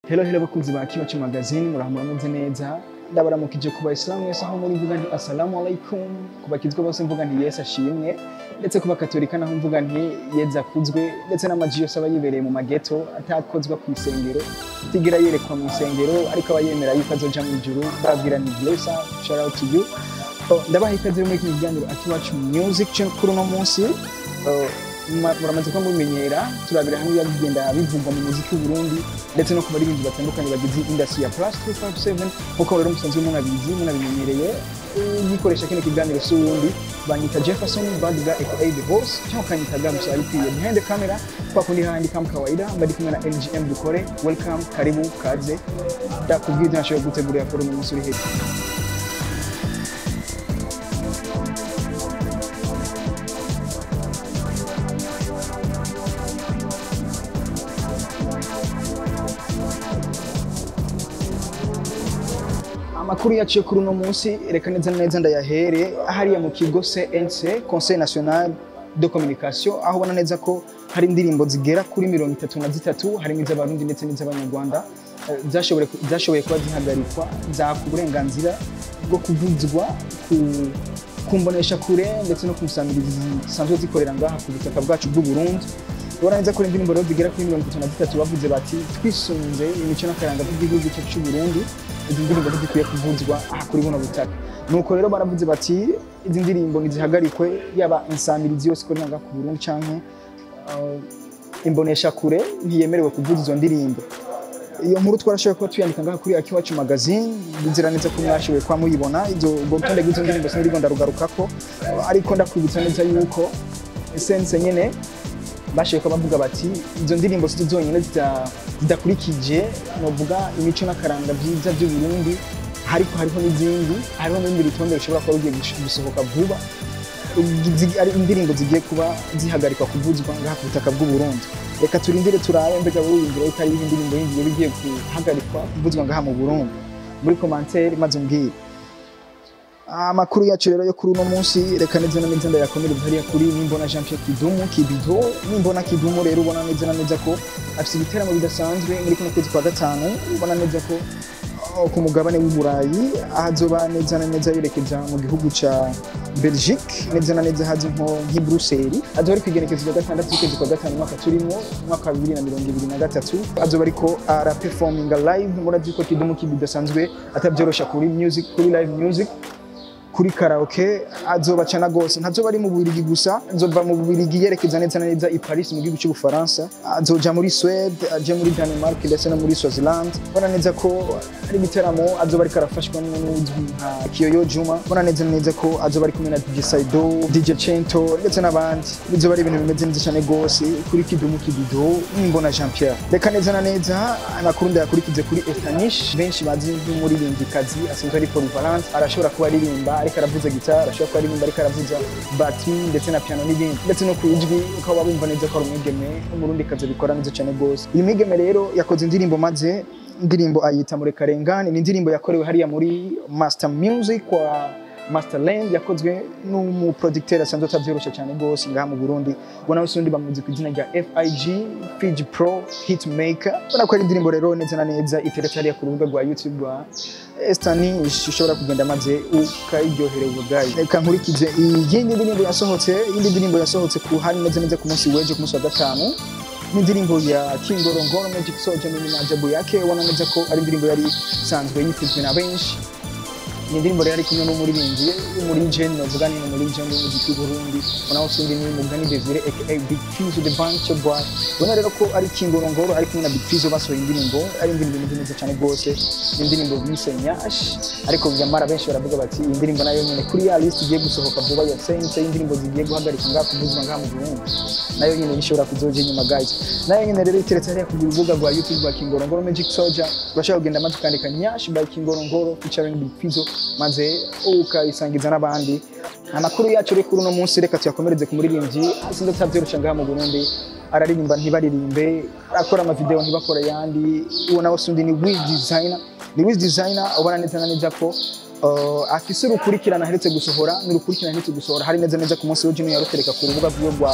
Hello hello bakunzi ba Kiwacu Magazine, muraho meze neza. Ndabaramukije ku bayisilamu mwese aho muri, mvuga nti assalamu alaikum. Ku bakizwa bose mvuga nti Yesu ashimwe, ndetse ku bakatolika naho mvuga nti Yezu akuzwe, ndetse n'amaji yose aba yibereye mu mageto atakozwa ku isengero, tigera yerekwa mu isengero, ariko aba yemera yuko azoja mu ijuru, babwira nti bless up, shout out to you. Oh, ndabaha ikaze muri kino kiganiro Akiwacu Music cyo kuri uno munsi. Oh, muramaze kuba mubimenyera, turabira hamwe ibiba bigenda bivugwa mu muziki w'u Burundi ndetse no ku baririmbyi batandukanye bagize industry ya Plus 257. Nkuko rero musanzwe munabizi, munabimenyereye, gikoresha kino kiganiro si uwundi, banyita Jefferson Badga aka The Boss, cyangwa ukanyita Gamsa arikwiye. Behind the camera kwa kundi handi kama kawaida mba ndi kumwe na LGM Dukore. Welcome, karibu, kaze, ndakubwira ibyo nashoboye gutegurira kuri uno munsi uri hejuru. Amakuru yaciye kuri uno munsi, reka neza neza ndayahere hariya mu kigo CNC, Conseil National de Communication, aho ubona neza ko hari indirimbo zigera kuri 33, harimo iz'Abarundi ndetse n'iz'Abanyarwanda, zashoboye kuba zihagarikwa, zaka uburenganzira bwo kuvuzwa ku mbonesha kure ndetse no ku nsamirizi zisanzwe zikorera ngaha ku butaka bwacu bw'u Burundi. Ubona neza ko indirimbo rero zigera kuri 33 bavuze bati twisunze imico n'akaranga by'igihugu cyacu cy'u Burundi, izi ndirimbo ntizikwiye kuvuzwa aha kuri buno butaka. Nuko rero baravuze bati izi ndirimbo ntizihagarikwe, yaba insamirizi yose ikorera ngaha ku Burundi canke imbonesha kure ntiyemerewe kuvuza izo ndirimbo. Iyo nkuru twarashoboye kuba tuyandika ngaha kuri Akiwacu Magazine, ndizera neza ko mwashoboye kuba muyibona. Izo ubwo rutonde rw'izo ndirimbo siniriko ndarugarukako, ariko ndakwibutsa neza yuko essence nyene bashoboye kuba bavuga bati izo ndirimbo si zonyine zidakurikije novuga imico n'akaranga byiza by'u Burundi, ariko hariho n'izindi, hariho n'urundi rutonde rushobora kuba rugiye gusohoka vuba, ari indirimbo zigiye kuba zihagarikwa kuvuzwa ngaha ku butaka bw'u Burundi. Reka turindire turabe mbega burindire yuko ari indirimbo yindi bigiye guhagarikwa kuvuzwa ngaha mu Burundi. Muri commentaire maze umbwire. Amakuru yacu rero yo kuri uno munsi, reka neza na neza ndayakomereza hariya kuri Nimbona Jean Pierre Kidumu Kibido. Nimbona Kidumu rero ubona neza na neza ko afite ibiteramo bidasanzwe muri kuno kwezi kwa gatanu, ubona neza ko ku mugabane w'i Burayi azoba neza na neza yerekeza mu gihugu ca Belgique, neza na neza hazi nko nk'i Bruxelles. Azoba ari kw'igenekerezo rya 6 z'ukwezi kwa gatanu umwaka turimo, umwaka wa 2023, azoba ariko araperforminga live. Murazi ko Kidumu Kibido asanzwe atabyorosha kuri music, kuri live music, kuri karaoke azoba cana gose. Ntazoba ari mu Bubiligi gusa, azova mu Bubiligi yerekeza neza na neza i Paris mu gihugu cy'Ubufaransa, azoja muri Suède, aje muri Denmark ndetse no muri Swaziland. Ubona neza ko ari ibiteramo azoba ariko arafashwamwo n'uzwi nka Kiyoyo Juma. Ubona neza neza ko azoba ari kumwe na DJ Saido, DJ Chento ndetse n'abandi. Bizoba ari ibintu bimeze neza cyane gose kuri Kidumu Kibido Nimbona Jean Pierre. Reka neza na neza amakuru ndayakurikize kuri Estanish, benshi bazi nk'umuririmbyikazi asanzwe ari polyvalent, arashobora kuba aririmba ariko aravuza guitar, arashobora kuba aririmba ariko aravuza batterie ndetse na piano n'ibindi, ndetse no ku ijwi ukaba wumva neza ko ari umwigeme w'umurundikazi abikora neza cyane gose. Uyu mwigeme rero yakoze indirimbo, maze indirimbo ayita Murekarengane. Ni indirimbo yakorewe hariya muri Master Music kwa Masterland, yakozwe n'umuproducteur asanzwe atavyorosha cyane gose ngaha mu Burundi. Ubona wese undi bamuzi ku izina rya FIG, Fiji Pro Hitmaker. Ubona ko ari indirimbo rero neza na neza iteretse hariya ku rubuga rwa YouTube rwa Estanish, ushobora kugenda maze ukayiryohererwa ubwayo. Reka nkurikize iyindi ndirimbo yasohotse, iyindi ndirimbo yasohotse ku hari neza neza ku munsi w'ejo, ku munsi wa gatanu, n'indirimbo ya Kingorongoro Magic Soldier ni maajabu yake. Ubona neza ko ari indirimbo yari isanzwe yitezwe na benshi. Ni indirimbo rero ari kumwe n'umuririmbyi w'umulegend, novuga ni umulegend w'umuziki w'u Burundi, ubona ko undi ni Mugani Desire aka Big Fizzo the Bank Boy. Ubona rero ko ari Kingorongoro ari kumwe na Big Fizzo basohoye indirimbo, ari indirimbo imeze neza cyane gose, ni indirimbo bise Nyash, ariko nyamara benshi baravuga bati iyi ndirimbo nayo nyene kuri ya list igiye gusohoka vuba ya Saints, y'indirimbo zigiye guhagarikwa ngaha kuvuzwa ngaha mu Burundi, nayo nyene ishobora kuzoja inyuma guys. Nayo nyene rero iteretse hariya ku rubuga rwa YouTube rwa Kingorongoro Magic Soldier, urashobora kugenda maze ukandika Nyash by Kingorongoro featuring Big Fizzo, maze ukayisangiza n'abandi. Amakuru yacu rero kuri uno munsi reka tuyakomereze ku muririmbyi asanzwe atavyorosha ngaha mu Burundi, araririmba ntibaririmbe, arakora amavideo ntibakora ayandi. Uwo nawe sundi ni Wiz Designer. Ni Wiz Designer ubona neza na neza ko Afise urukurikirane aherutse gusohora, n'urukurikirane aherutse gusohora hari neza neza ku munsi w'ejo, niyo yarutereka ku rubuga rwiwe rwa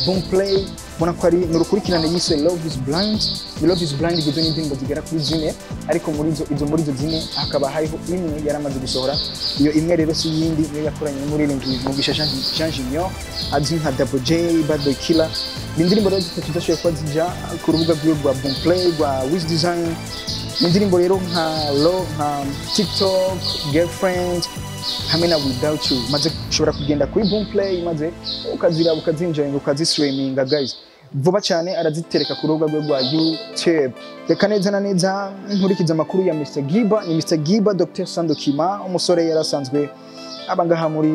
Boomplay. Ubona ko ari n'urukurikirane yise Love is Blind. Ni Love is Blind igizwe n'indirimbo zigera kuri zine, ariko muri izo zine hakaba hariho imwe yaramaze gusohora. Iyo imwe rero si yindi, niyo yakoranye n'umuririmbyi Mugisha Jean Junior azwi nka Double J Bad Boy Killer. Ni indirimbo rero zitatu zashoboye kuba zija ku rubuga rwiwe rwa Boomplay rwa Wiz Design. Ni indirimbo rero nka Love, nka TikTok Girlfriend hamwe na Without You. Maze ushobora kugenda kuri Boomplay maze ukaziraba, ukazinjoyinga, ukazistreaminga guys. Vuba cyane arazitereka ku rubuga rwe rwa YouTube. Reka neza na neza nkurikiza amakuru ya Mr Giba. Ni Mr Giba Dr Sandokima, umusore yari asanzwe aba ngaha muri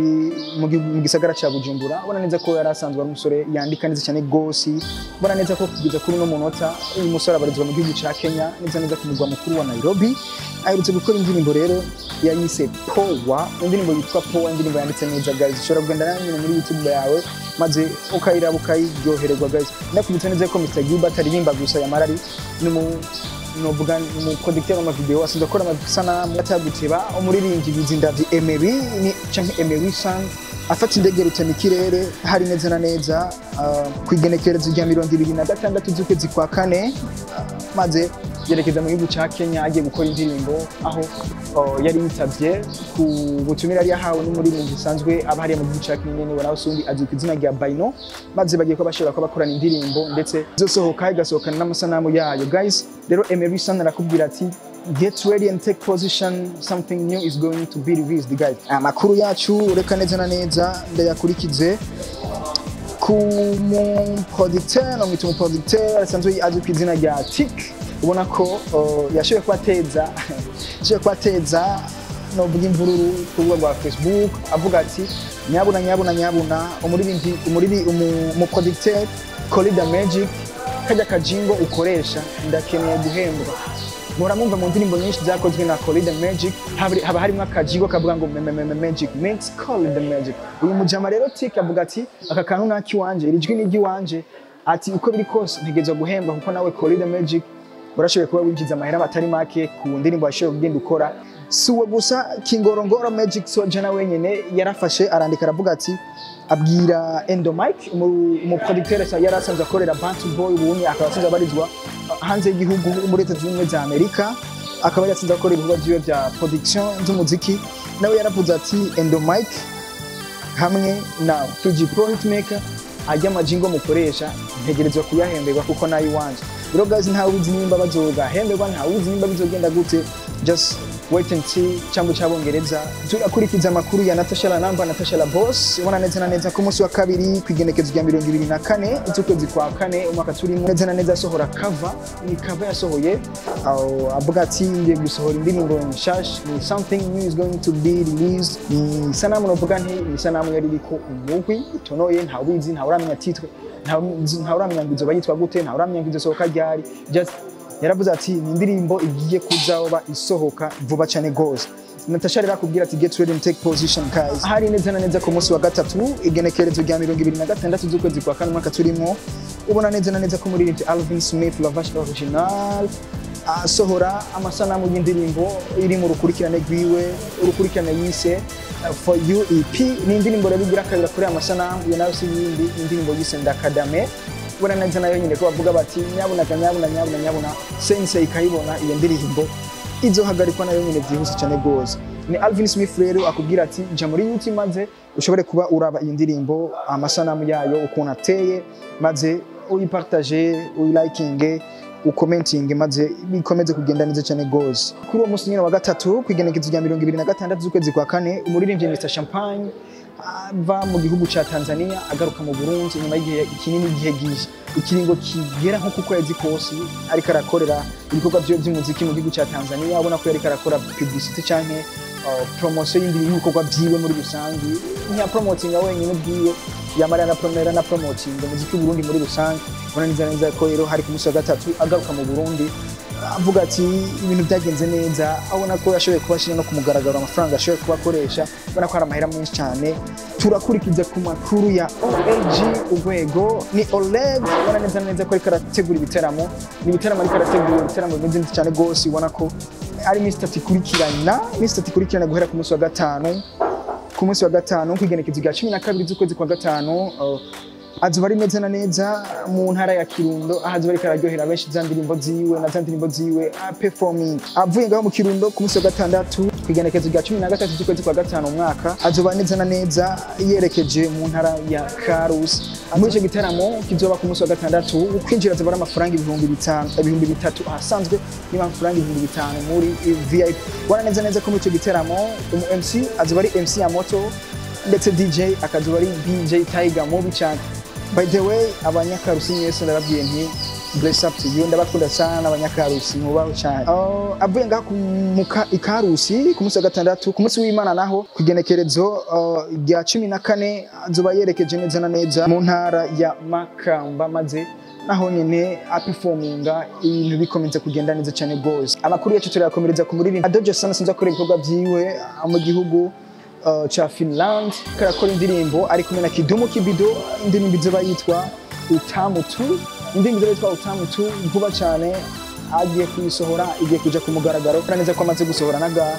mu gisagara cya Bujumbura. Ubona neza ko yari asanzwe ari umusore yandika neza cyane gose. Ubona neza ko kugeza kuri uno munota uyu musore abarizwa mu gihugu cya Kenya, neza neza ku murwa mukuru wa Nairobi. Aherutse gukora indirimbo rero yayise Power, indirimbo yitwa Power, indirimbo yanditse neza guys. Ushobora kugenda nawe nyine muri YouTube yawe maze ukayiraba, ukayiryohererwa guys. Ndakubitsa neza ko Mr Giba ataririmba gusa, yamara ari novuga umuproducteur w'amavideo, asanzwe akora amasanamu ataguteba. Umuririmbyi Bizindavyi Emery ni canke Emery Sang afata indege rutemikirere hari neza na neza ku igenekerezo rya 26 z'ukwezi kwa kane, maze yerekeza mu gihugu ca Kenya agiye gukora indirimbo, aho yari yitavye ku butumire yari yahawe n'umuririmbyi usanzwe aba hariya mu gihugu ca Kenya nyene, nawe usundi azwi ku izina rya Baino, maze bagiye kuba bashobora kuba bakorana indirimbo ndetse izosohoka igasohokana n'amasanamu yayo guys. Rero Emery San arakubwira ati: "Get ready and take position, something new is going to be released, guys." Amakuru yacu reka neza na neza ndayakurikize ku muproducteur, namwita umuproducteur asanzwe azwi ku izina rya Tik. Ubona ko yashoboye kubateza novuga imvururu ku rubuga rwa Facebook, avuga ati: "Nyabuna, nyabuna, nyabuna, umuririmbyi umuproducteur Colida Magic, kajya kajingo ukoresha ndakeneye guhembwa." Muhora mwumva mu ndirimbo nyinshi zakozwe na Colida Magic haba harimo akajingo kavuga ngo me- me- me- Magic Mix Colida Magic. Uyu mujama rero Tik avuga ati: "Aka kantu naki wanje, iri jwi ni iry'iwanje." Ati: "Uko biri kose ntegerezwa guhembwa, kuko nawe Colida Magic warashoboye kuba winjiza amahera atari make ku ndirimbo washoboye kugenda ukora." Si uwo gusa, Kingorongoro Magic Soldier na wenyene yarafashe arandika, aravuga ati, abwira Endo Mike, umuproducteur yari asanzwe akorera Bantu Boy, ubunye akaba asanzwe abarizwa hanze y'igihugu muri Leta Zunze Ubumwe za Amerika, akaba yari asanzwe akora ibikorwa vyiwe vya production z'umuziki. Nawe yaravuze ati: "Endo Mike hamwe na 3G Pro Hitmaker, ajya amajingo mukoresha ntegerezwa kuyahemberwa kuko nayo iwanje." Rero guys, ntawe uzi nimba bazogahemberwa, ntawe uzi nimba bizogenda gute, just wait and see. Cyangwa cy'Abongereza, turakurikiza amakuru ya Natasha Lanamba, Natasha La Boss. Ubona neza na neza ku munsi wa kabiri, ku igenekezo rya 24 z'ukwezi kwa kane umwaka turimo, neza na neza asohora cover. Ni cover yasohoye aho avuga ati: "Ngiye gusohora indirimbo nshasha, ni something new is going to be released." Ni sanamu, novuga nti ni sanamu yari iriko umugwi utonoye, ntawubizi, ntawuramenya titre, ntawuramenya ngo izoba yitwa gute, ntawuramenya ngo izosohoka ryari. Just yaravuze ati ni indirimbo igiye kuzaba isohoka vuba cyane gose. Natasha rero akubwira ati: "Get ready and take position, guys." Hari neza na neza ku munsi wa gatatu, igenekerezo rya 26 z'ukwezi kwa kane umwaka turimo, ubona neza na neza ko umuririmbyi Alvin Smith Lavash Original asohora amasanamu y'indirimbo iri mu rukurikirane rwiwe, urukurikirane yise For You EP. Ni indirimbo rero igira kabiri kuri amasanamu. Iyo nayo si yindi, indirimbo yise Ndakadame. Ubona neza nayo nyine ko bavuga bati: "Nyabuna, nyabuna, nyabuna, nyabuna, sense ikayibona iyo ndirimbo izohagarikwa nayo nyine byihuse cyane rwose." Ni Alvin Smith rero akubwira ati: "Jya muri YouTube maze ushobore kuba uraba iyi ndirimbo, amasanamu yayo ukuntu ateye, maze uyipartage, uyilikinge, ukomentinge, maze bikomeze kugenda neza cyane rwose." Kuri uwo munsi nyine wa gatatu, ku igenekerezo rya 26 z'ukwezi kwa kane, umuririmbyi Mr Champagne ava mu gihugu ca Tanzania agaruka mu Burundi nyuma y'igihe kinini, igihe ikiringo kigera nko ku kwezi kose ariko arakorera ibikorwa vyiwe vy'umuziki mu gihugu ca Tanzania. Ubona ko yariko arakora publicité canke promotion y'indi y'ibikorwa vyiwe muri rusange. Ntiya promotinga wenyine ubwiwe, yamara na promera na promoting umuziki w'Uburundi muri rusange. Ubona neza neza ko rero hari ku munsi wa gatatu agaruka mu Burundi. Avuga ati ibintu byagenze neza, abona ko yashoboye kubashira no ku mugaragaro amafaranga ashoboye kubakoresha, ubona ko hari amahera menshi cyane. Turakurikiza ku makuru ya OLG Urwego, ni Oleg, ubona neza neza ko ariko arategura ibiteramo, ni ibiteramo ariko arategura ibiteramo bimeze neza cyane rwose, ubona ko ari iminsi 3 ikurikirana, iminsi 3 ikurikirana guhera ku munsi wa gatanu, ku munsi wa gatanu kw'igenekerezo rya 12 z'ukwezi kwa gatanu, azoba ari neza na neza mu ntara ya Kirundo, aho azoba ariko araryohera benshi za ndirimbo ziwe na za ndirimbo ziwe performing. Avuye ngaho mu Kirundo ku munsi wa gatandatu kw'igenekerezo rya 13 z'ukwezi kwa gatanu umwaka, azoba neza na neza yerekeje mu ntara ya Karusi. Muri icyo gitaramo kizoba ku munsi wa gatandatu, ukwinjira azoba ari amafaranga 5000, 3000 ahasanzwe ni amafaranga 5000 muri VIP. Ubona neza neza ko muri icyo gitaramo umu MC azoba ari MC Yamoto, ndetse DJ akazoba ari DJ Tiger mubi cyane. By the way, abanyakarusi mwese ndababwiye nti bless up to you, ndabakunda sana abanyakarusi, mubaho cyane. Avuye ngaho kumuka ikarusi ku munsi wa gatandatu, ku munsi w'Imana naho kugenekerezo rya 14 azoba yerekeje neza na neza mu ntara ya Makamba, maze naho nyene aperforminga ibintu bikomeza kugenda neza cyane gose. Amakuru yacu turayakomereza ku muririmbi Adojo Sana, sinzi akora ibikorwa vyiwe mu gihugu cha Finland, karakora indirimbo ari kumwe na Kidumu Kibido, indirimbo izoba yitwa Utamu 2, indirimbo izoba yitwa Utamu 2 vuba cyane agiye kuyisohora, igiye kuja ku mugaragaro. Kandi neza ko amaze gusohora naga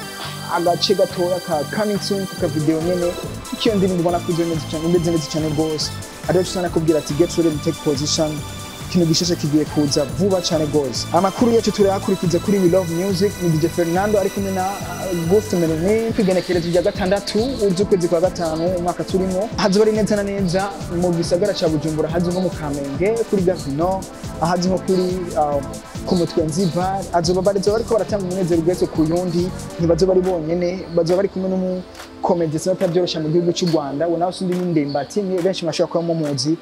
agace gatoya ka coming soon ka video nyene ikiyo ndirimbo, ubona ko izo neza cyane, imeze neza cyane gose. Adojo Sana akubwira ati get ready to take position, ikintu gishasha kigiye kuza vuba cyane gose. Amakuru yacu turayakurikiza kuri We Love Music, ni DJ Fernando ari kumwe na Ghost Melanie kwigenekerezo rya 6 z'ukwezi kwa gatanu umwaka turimo. Hazoba ari neza na neza mu gisagara ca Bujumbura, hazi nko mu Kamenge kuri Gavino, ahazi nko kuri ku Mutwenzi Bar. Azoba barizo bariko baratanga umunezero ugeze ku yundi, ntibazoba ari bonyene, bazoba bari kumwe n'umukomedi sinatavyorosha mu gihugu cy'u Rwanda, we nawe sindi n'Indimbati, ni benshi mwashobora kuba mumuzi.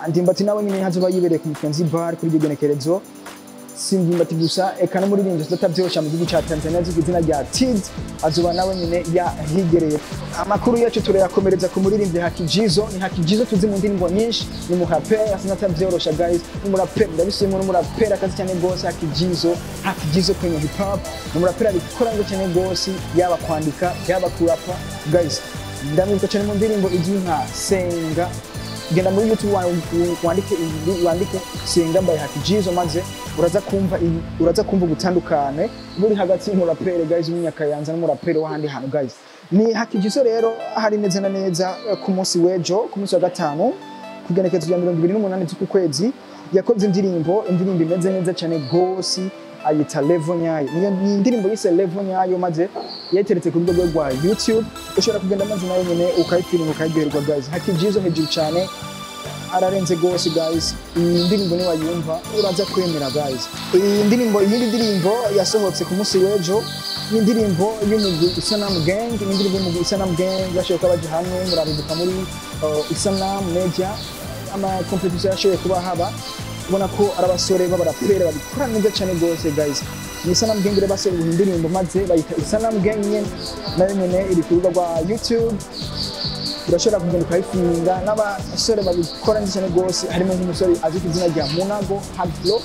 Ndimbati nawe nyine hazoba yibereye ku Mutwenzi Bar kuri iryo genekerezo. Si Ndimbati gusa, eka n'umuririmbyi tutavyosha mu gihugu ca Tanzania azwi ku izina rya Tid azoba nawe nyine yahigereye. Amakuru yacu turayakomereza ku muririmbyi Hakijizo, ni Hakijizo tuzi mu ndirimbo nyinshi, ni umuraperi sinatavyorosha guys, ni umuraperi ndabisubiyemo, ni umuraperi akazi cyane gose Hakijizo, Hakijizo kwenye hip hop, ni umuraperi abikora neza cyane gose, yaba kwandika yaba kurapa guys. Ndamwibuka cyane mu ndirimbo izwi nka Senga. Genda muri YouTube wandike Senga by Hakijizo, maze uraza kumva ubutandukane buri hagati y'umuraperi guys w'umunyakayanza n'umuraperi w'ahandi hantu guys. Ni Hakijizo rero hari neza na neza ku munsi w'ejo, ku munsi wa gatanu kugenekerezo rya 28 z'uku kwezi, yakoze indirimbo imeze neza cyane gose, ayita Level Nyayo. Niyo ni indirimbo yise Level Nyayo, maze yayiteretse ku rubuga rwa YouTube, ushobora kugenda maze nawe nyene ukayifiringa ukayiryoherwa guys. Hakijizo hejuru cyane, ararenze gose guys. Iyi ndirimbo niwayumva uraza kwemera guys. Iyi ndirimbo, iyindi ndirimbo yasohotse ku munsi w'ejo ni indirimbo y'umugwi Isanamu Gang, ni indirimbo y'umugwi Isanamu Gang bashoboye kuba baje hamwe, murabibuka muri Isanamu Media ama competition yashoboye kuba haba, ubona ko ari abasore b'abaraperi babikora neza cyane gose guys. Ni Isanamu Gang rero basohoye indirimbo maze bayita Isanamu Gang nyene, nayo nyene iri ku rubuga rwa YouTube, urashobora kugenda ukayifinga n'abasore babikora neza cyane gose, harimo nk'umusore azwi ku izina rya Munago Hardflow,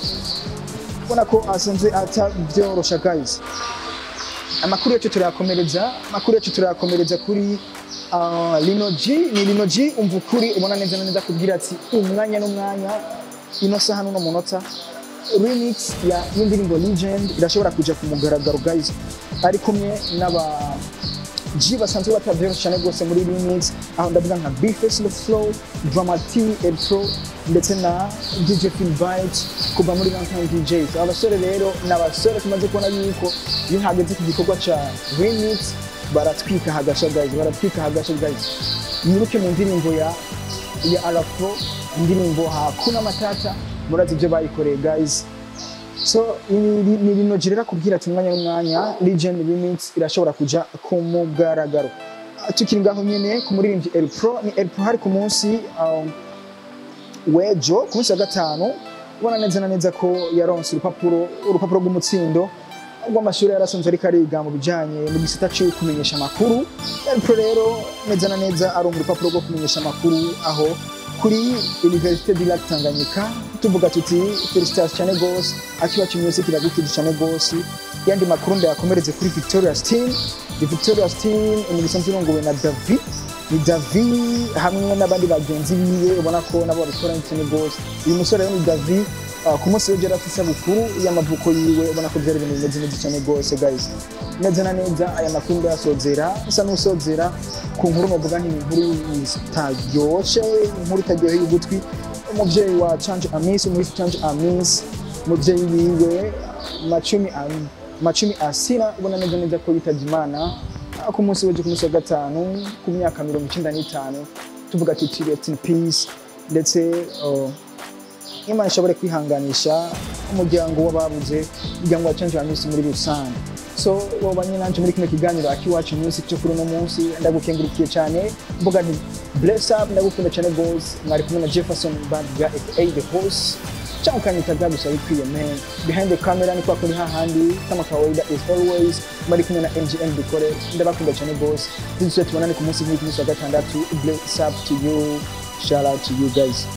ubona ko asanzwe atavyorosha guys. Amakuru yacu turayakomereza, amakuru yacu turayakomereza kuri Lino G, ni Lino G umva ukuri, ubona neza na neza kubwira ati umwanya n'umwanya, ino saha n'uno munota, remix ya y'indirimbo Legend irashobora kuja ku mugaragaro guys, ari kumwe n'aba G basanzwe batavyorosha cyane gose muri remix, aho ndavuga nka B-Face The Flow, Drama T, El Pro ndetse na DJ Phil Byte kuva muri Runtown DJs. Abasore rero n'abasore tumaze kubona yuko iyo hageze ku gikorwa ca remix baratwika hagasha guys, baratwika hagasha guys. Mwibuke mu ndirimbo ya Arafro, indirimbo Hakuna Matata, murazi ibyo bayikoreye guys. So ni Lino G rero akubwira ati umwanya n'umwanya Legend Remix irashobora kuja ku mugaragaro. Tukiri ngaho nyene ku muririmbyi El Pro, ni El Pro hari ku munsi w'ejo ku munsi wa gatanu, ubona neza na neza ko yaronse urupapuro rw'umutsindo rw'amashuri yarasanzwe ariko ariga mu bijanye mu gisata cyo kumenyesha amakuru. El Pro rero neza na neza aronka urupapuro rwo kumenyesha amakuru, aho Kuri Université du Lac Tanganyika. Tuvuga tuti félicitations cyane gose. Akiwacu Music iragukije cyane gose. Yandi makuru ndayakomereze kuri Victoria's Team. The Victoria's Team ni bisanzwe irongowe na David, ni David hamwe n'abandi bagenzi biwe, ubona ko nabo babikora cyane gose. Uyu musore rero ni David. Ku munsi w'ejo yari afite isabukuru y'amavuko yiwe, ubona ko byari ibintu bimeze neza cyane gose, guys, neza na neza. Aya makuru ndayasozera, nsa n'usozera ku nkuru novuga nti ni inkuru itaryoshe, inkuru itaryoheye ugutwi. Umuvyeyi wa Canjo Amis, umuhisi Canjo Amis, umuvyeyi wiwe Macumi Asina, ubona neza neza ko yitavye Imana ku munsi w'ejo, ku munsi wa gatanu, ku myaka 95. Tuvuga tuti rest in peace, ndetse Imana ishobore kwihanganisha umuryango w'ababuze, umuryango wa Canjo Amis muri rusange. So wabanye nanje muri kino kiganiro Akiwacu Music cyo kuri uno munsi, ndagukengurukiye cyane, mvuga nti bless up, ndagukunda cyane gose. Mwari kumwe na Jefferson Badga aka The Host, cyangwa ukanyita gusa bikwiye, man. Behind the camera ni kwa kuri hahandi, kama kawaida, is always mwari kumwe na MGM Dukore. Ndabakunda cyane gose. Tuzisubire tubonane ku munsi nk'uyu, ku munsi wa gatandatu. Bless up to you, shout out to you guys.